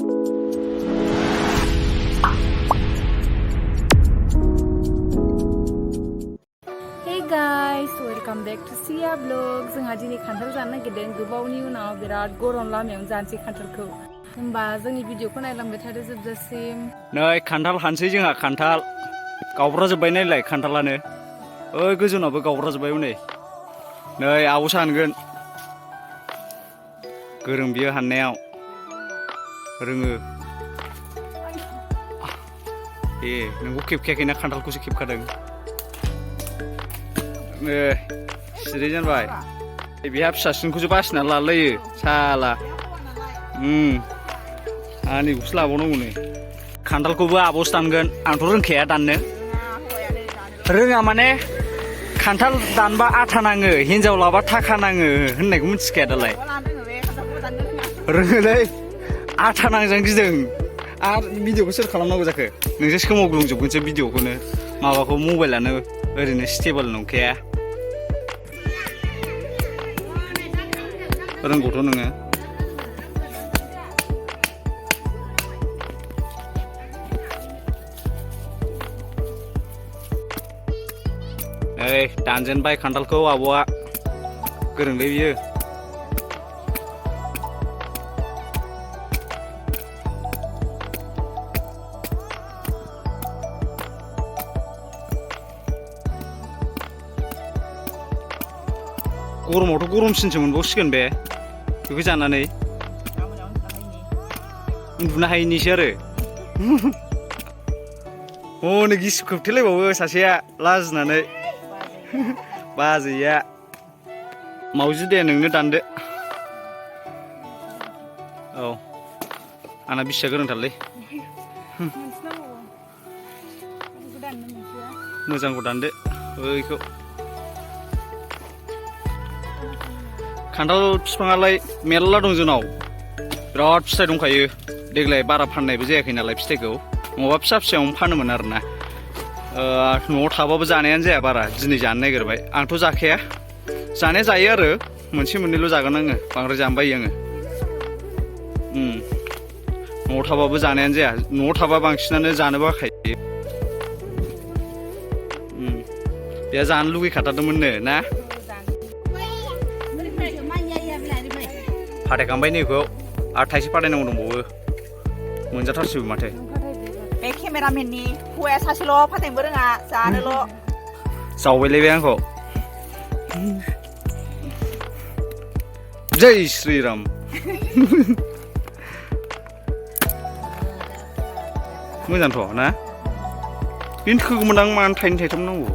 guys, welcome back to Sia Vlog. जोंहा दिनै खान्थाल जानो नागिरदों गोबावनि उनाव बिराद गरम लामायाव जानोसै खान्थालखौ। होमबा जोंनि भिडिअखौ नायलांबाय थादो जोबजासिम। नै खान्थाल हानसै जोंहा खान्थाल गावब्रा जोब्बाय नायलाय खान्थालानो। ओइ गोजौनाबो गावब्रा जोब्बाय नै। नै आब'सो हानगोन। गोरों बियो हाननायाव। रोङो। ए नोंखौ खेबखायाखैना खान्थालखौसो खेबखादों। सिरि जानबाय बेहा फिसासिनखौसो बासिना लालायो साला आंनिखौसो लाबावनांगौ नै खान्थालखौबो आब'सो दानगोन आंथ' रोंखाया दाननो रोङा माने खान्थाल दानबा आथा नाङो हिनजाव लाबा थाखा नाङो होननायखौ मिथिखाया दालाय रोङोलै आथा नांजानो गिदों आरो भिडिअखौ सोर खालामनांगौ जाखो नोंसो सोमावग्लुंजोबगोनसो भिडिअखौनो माबाखौ मबाइलानो ओरैनो स्टेबल नंखाया रोंगौथ' नोङो ओइ दानजेनबाय खान्थालखौ आब'आ गोरोंलै बियो गरमावथ' गरमसिनसो मोनबावसिगोन बे बेखौ जानानै उन्दुनो हायैनिसो आरो हनै गिसु खोबथेलायबावो सासेया लाजिनानै बाजैया मावजि दे नोंनो दानदो औ आंना बिसिया गोरोंथारलै मोजांखौ दानदो ओइखौ खान्थाल बिफाङालाय मेरला दं जोंनाव बिराद फिथाइ दंखायो देग्लाय बारा फाननायबो जायाखै नालाय फिथाइखौ नङाबा फिसा फिसायावनो फानोमोन आरोना न'आव थाबाबो जानायानो जाया बारा दिनै जानो नागिरबाय आंथ' जाखाया जानाया जायो आरो मोनसे मोननैल' जागोन आङो बांद्राय जानो बायो आङो न'आव थाबाबो जानायानो जाया न'आव थाबा बांसिनानो जानो बाखायो बेहा जानो लुगैखाथारदोंमोननो ना फाथायखांबाय नैखौ आरो थाइसे फाथायनांगौ दंबावो मोनजाथारसिबो माथो बे केमेरामेननि हौवाया सासेल' फाथायनोबो रोङा जानोल' जावबायलायबाय आंखौ जय श्रीराम मोजांथ' ना बेनो थोगौमोनदां मानो थाइनै थाइथाम नांगौ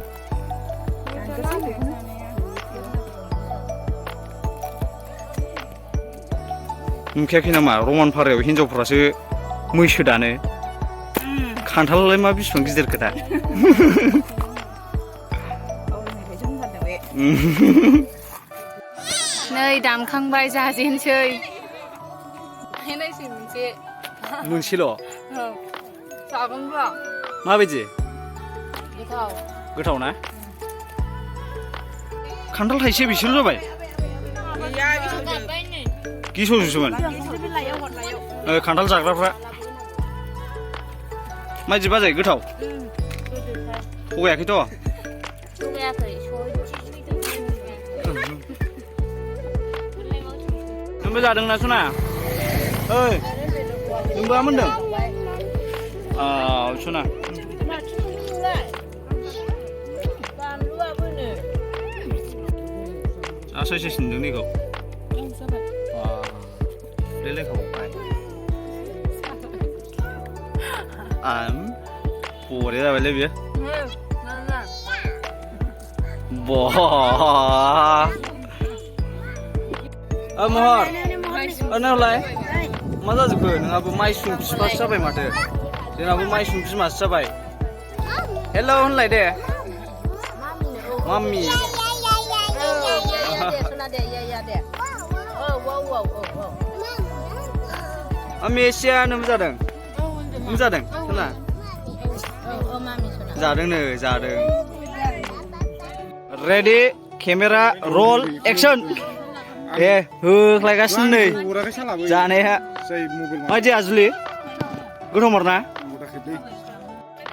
नुखायाखै नामा रमानफारायाव हिनजावफ्रासो मैसो दानो खान्थालालाय मा बिसिबां गिदिर खोथा नै दामखांबाय जाजेनसै मोनसेल' जागोनब्रा माबायदि गोथाव ना खान्थाल थाइसे बिसोर जाबाय गिस'जोसोमोन खान्थाल जाग्राफ्रा माइदि बाजै गोथाव थगायाखैथ' नोंबो जादोंना सना ओइ नोंबो मोनदों सना आसायसो सिनदों नैखौ बरिया जाबायलै बियो महर नोंलाय मा जाजोबखो नोंहाबो माइसुं बिफासो जाबाय माथो जोंनाबो माइसुं बिमासो जाबाय हेल' होनलाय दे माम्मि मेसिया नोंबो जादों जादों खोना जादोंनो जादों रेडि केमेरा रल एक्सन दे होख्लायगासिनो नै जानाया मायदि आजुलि गोथावमार ना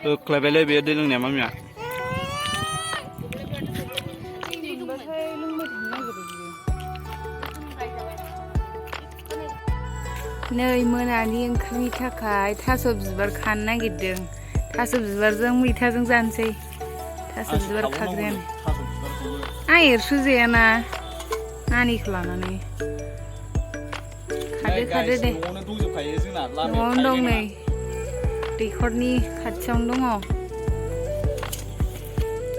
होख्लायबायलै बे दै लोंनाया मामिया नै मोनानि ओंखामनि थाखाय थास' बिबार खानो नागिरदों थास' बिबारजों मैथाजों जानोसै थास' बिबार खाग्रायानो आं एरसुजायाना नानिखौ लानानै खादो दे न'आवनो दं नै दैखरनि खाथियावनो दङ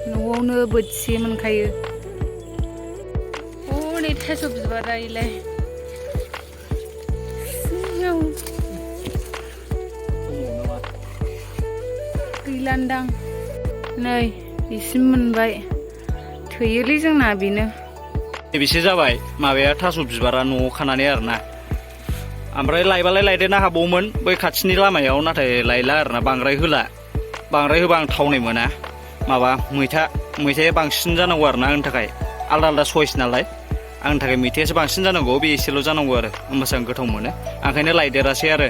न'आवनो बोथिसे मोनखायो हनै थास' बिबारा इलाय गैलान्दां नै बिसिम मोनबाय थोयोलै जोंना बेनो बेसे जाबाय माबाया थास' बिबारा न'आव खानानै आरोना ओमफ्राय लायबालाय लायदेरनो हाबावोमोन बै खाथिनि लामायाव नाथाय लायला आरोना बांद्राय होला बांद्राय होबा आं थावनाय मोना माबा मैथाया बांसिन जानांगौ आरोना आंनि थाखाय आलदा आलदा सयस नालाय आंनि थाखाय मैथायासो बांसिन जानांगौ बे एसेल' जानांगौ आरो होमबासो आं गोथाव मोनो ओंखायनो लायदेरासै आरो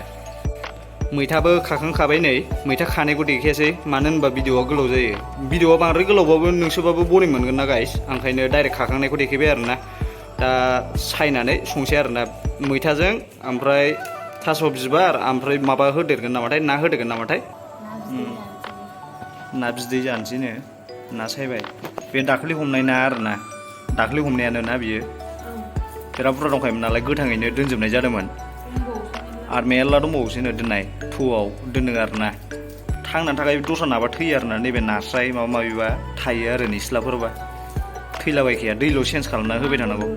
मैथाबो खाखांखाबाय नै मैथा खानायखौ देखायासै मानो होनबा भिडिअआ गोलाव जायो भिडिअआ बांद्राय गोलावबाबो नोंसोरबाबो बरिं मोनगोन ना गाइस ओंखायनो डाइरेक्ट खाखांनायखौ देखायबाय आरोना दा सायनानै संसै आरोना मैथाजों ओमफ्राय थास' बिबार ओमफ्राय माबा होदेरगोन नामाथाय ना होदेरगोन नामाथाय ना बिदै जानोसैनो ना सायबाय बे दाखालि हमनाय ना आरोना दाखालि हमनायानो ना बियो बिराद बुरजा दंखायोमोन नालाय गोथाङैनो दोनजोबनाय जादोंमोन आरो मेरला दंबावोसैनो दोननाय थौआव दोनदों आरोना थांनानै थाखाय दस्रा नाबा थैयो आरोना नैबे नास्राय माबा माबिबा थायो आरो निस्लाफोरबा थैलाबायखाया दैल' चेन्ज खालामना होबाय थानांगौ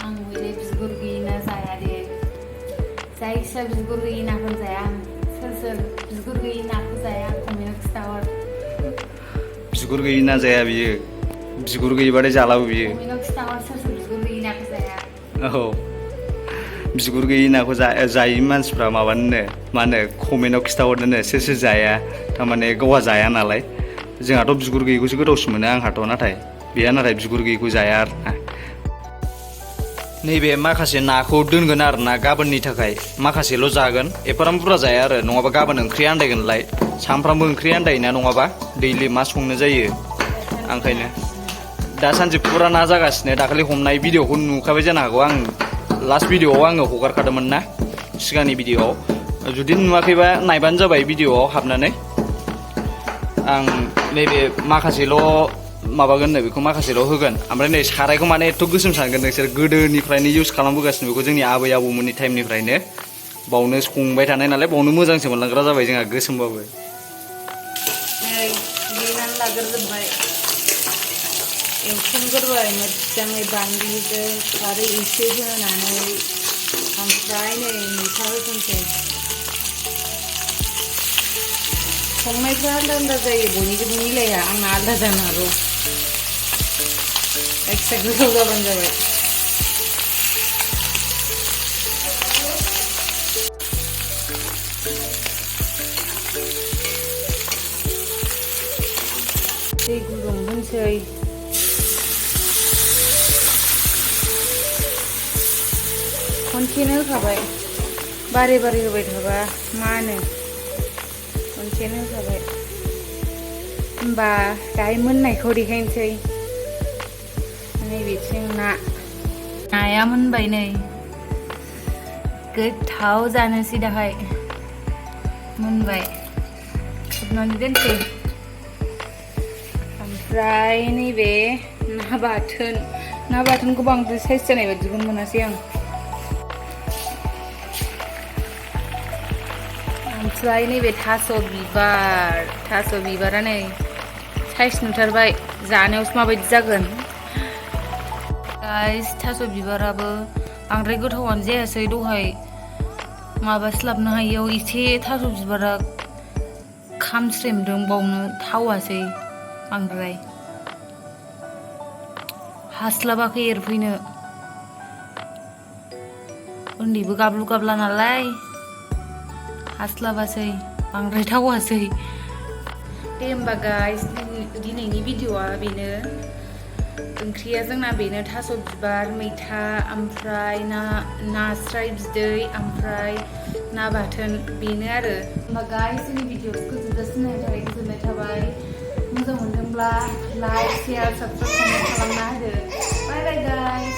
आं बे बिगुर गैयि ना जाया दे जायखिया बिगुर गैयि नाखौ जाया आं सोर बिगुर गैयि नाखौ जाया कमेन्टआव खिथाहर बिगुर गैयि ना जाया बियो बिगुर गैयिबाथाय जालाबो बियो कमेन्टआव खिथाहर सोर बिगुर गैयि नाखौ जाया औ बिगुर गैयि नाखौ जायै मानसिफ्रा माबानो मा होनो कमेन्टआव खिथाहरनो सोर जाया थारमाने गावहा जाया नालाय जोंहाथ' बिगुर गैयिखौसो गोथावसिन मोनो आंहाथ' नाथाय बेहा नाथाय बिगुर गैयिखौ जाया आरोना नैबे माखासे नाखौ दोनगोन आरोना गाबोननि थाखाय माखासेल' जागोन एफाराम बुरजा जाया आरो नङाबा गाबोन ओंख्रि आन्दायगोनलाय सानफ्रामबो ओंख्रि आन्दायोना नङाबा दैलि मा संनो जायो ओंखायनो दासानदि फुरा ना जागासिनो दाखालि हमनाय भिडिअखौ नुखाबाय जानो हागौ आं लास्ट भिडिअआव आङो हगारखादोंमोन ना सिगांनि भिडिअआव जुदि नुवाखैबा नायबानो जाबाय भिडिअआव हाबनानै आं नैबे माखासेल' माबागोन नो बेखौ माखासेल' होगोन ओमफ्राय नै सारायखौ माने एथ' गोसोम सानगोन नोंसोर गोदोनिफ्रायनो इउज खालामबोगासिनो बेखौ जोंनि आबै आबौमोननि टाइमनिफ्रायनो बावनो संबाय थानाय नालाय बावनो मोजांसो मोनलांग्रा जाबाय जोंहा गोसोमबाबो नै देनानै लाग्रोजोब्बाय एवथ्रमग्रोबाय मोजाङै बानलुजों खारै एसे होनानै ओमफ्राय नै मैथा होसनसै संनायफ्रा आलदा आलदा जायो बयनिजोंबो मिलाया आंना आलदा जानो हागौ जायखिया गोथाव जाबानो जाबाय दै गुदुं होनसै खनसेनो होखाबाय बारे बारे होबाय थाबा मा होनो खनसेनो होखाबाय होमबा दाहाय मोननायखौ देखायनोसै नैबेथिं नाया मोनबाय नै गोथाव जानोसै दाहाय मोनबाय खोबनानै दोनसै ओमफ्राय नैबे ना बाथोनखौ बांद्राय साइज जानाय बायदिखौनो मोनासै आं ओमफ्राय नैबे थास' बिबारा नै साइज नुथारबाय जानायावसो माबायदि जागोन गाइस थास' बिबाराबो बांद्राय गोथावानो जायासै दहाय माबास्लाबनो हायियाव एसे थास' बिबारा खामस्रेमदों बावनो थावासै बांद्राय हास्लाबाखै एरफैनो उन्दैबो गाब्लु गाब्ला नालाय हास्लाबासै बांद्राय थावासै दे होमबा गाइस दिनैनि भिडिअआ बेनो ओंख्रिया जोंना बेनो थास' बिबार मैथा ओमफ्राय नास्राय बिदै ओमफ्राय ना बाथोन बेनो आरो होमबा गाइस जोंनि भिडिअसखौ जोबजासिम नायनो थाखाय गोजोननाय थाबाय मोजां मोनदोंब्ला लाइक शेयार साबस्क्राइब खालामना होदो बाय बाय गाइस